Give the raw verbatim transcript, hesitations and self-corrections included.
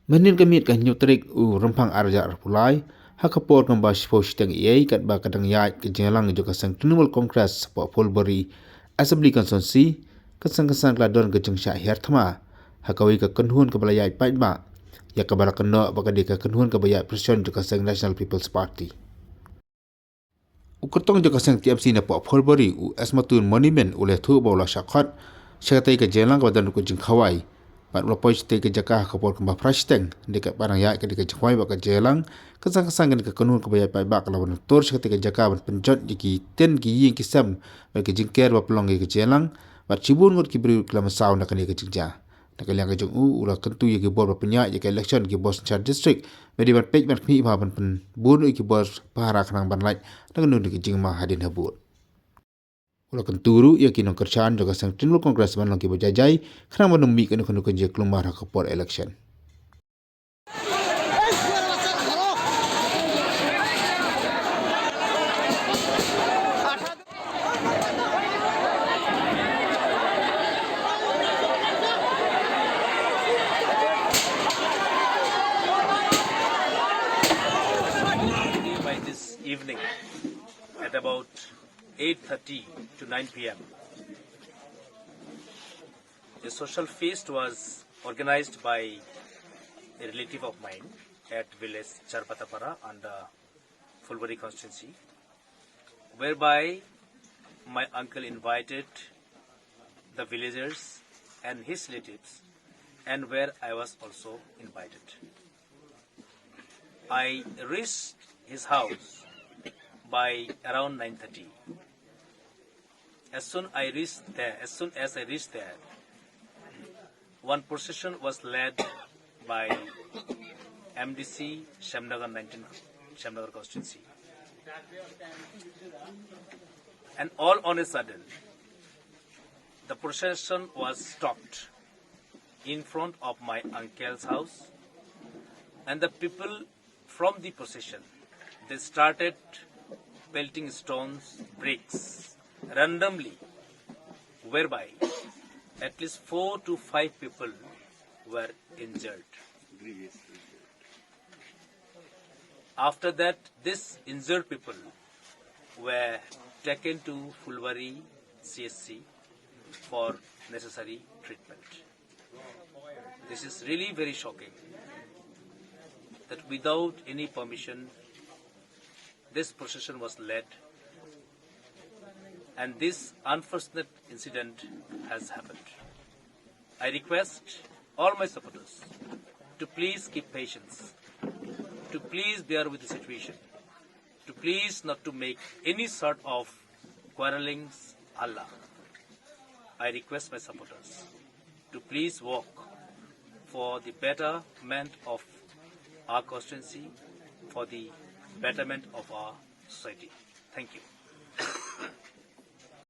Mynhynnin ka miet ka hynñiew tarik u Rymphang ar hajar arphew lai, ha ka por kumba shiphew shiteng eiei, katba ka dang ïaid ka jingïalang jong ka seng Trinamool Congress hapoh Phulbari Assembly Constituency, ka seng ka seng ka la don ka jingshah hiar thma ha kawei ka kynhun kaba la ïaid paidbah, ïa kaba la kynnoh ba ka dei ka kynhun kaba ïaid president jong ka seng National People's Party. U kyrtong jong ka seng T M C napoh Phulbari, u Esmatun Monument, u la ïathuh ba u la shah khot sha katei ka jingïalang kaba don ruh ka jingkhawai. Bad u la poi shatei ka jaka ha ka por kumba phra shiteng, hynrei katba dang ïaid ka dei ka jingkhawai bad ka jingïalang, ka seng ka seng kane ka kynhun kaba ïaid paidbah ka la wan tur sha katei ka jaka ban pynjot ïa ki tin ki ïing ki sem bad ka jingker ba pynlong ïa ka jingïalang. Bad shibun ngut ki briew ki la mynsaw na kane ka jingjia. Na ka liang ka jong u, u la kyntu ïa ki bor ba pynïaid ïa ka election, ki bor synshar district, ba dei ban peit ban khmih bha ban pynbun ïa ki bor pahara khnang ban lait na kano kano ka jingma hadien habud. U la kyntu ruh ïa ki nongkyrshan jong ka seng Trinamool Congress ban long kiba jai jai khnang ban ym mih kano kano ka jingkulmar ha ka por election. By this evening at about eight thirty to nine p m, a social feast was organized by a relative of mine at village Charpatapara under Phulbari constituency, whereby my uncle invited the villagers and his relatives, and where I was also invited. I reached his house by around nine thirty. As soon I reached there, as soon as I reached there, one procession was led by M D C Shyamnagar nineteen, Shyamnagar constituency. And all on a sudden, the procession was stopped in front of my uncle's house, and the people from the procession, they started pelting stones, bricks, randomly, whereby at least four to five people were injured. After that, these injured people were taken to Phulbari C H C for necessary treatment. This is really very shocking that without any permission, this procession was led and this unfortunate incident has happened. I request all my supporters to please keep patience, to please bear with the situation, to please not to make any sort of quarrelings, halla. I request my supporters to please work for the betterment of our constituency, for the betterment of our society. Thank you.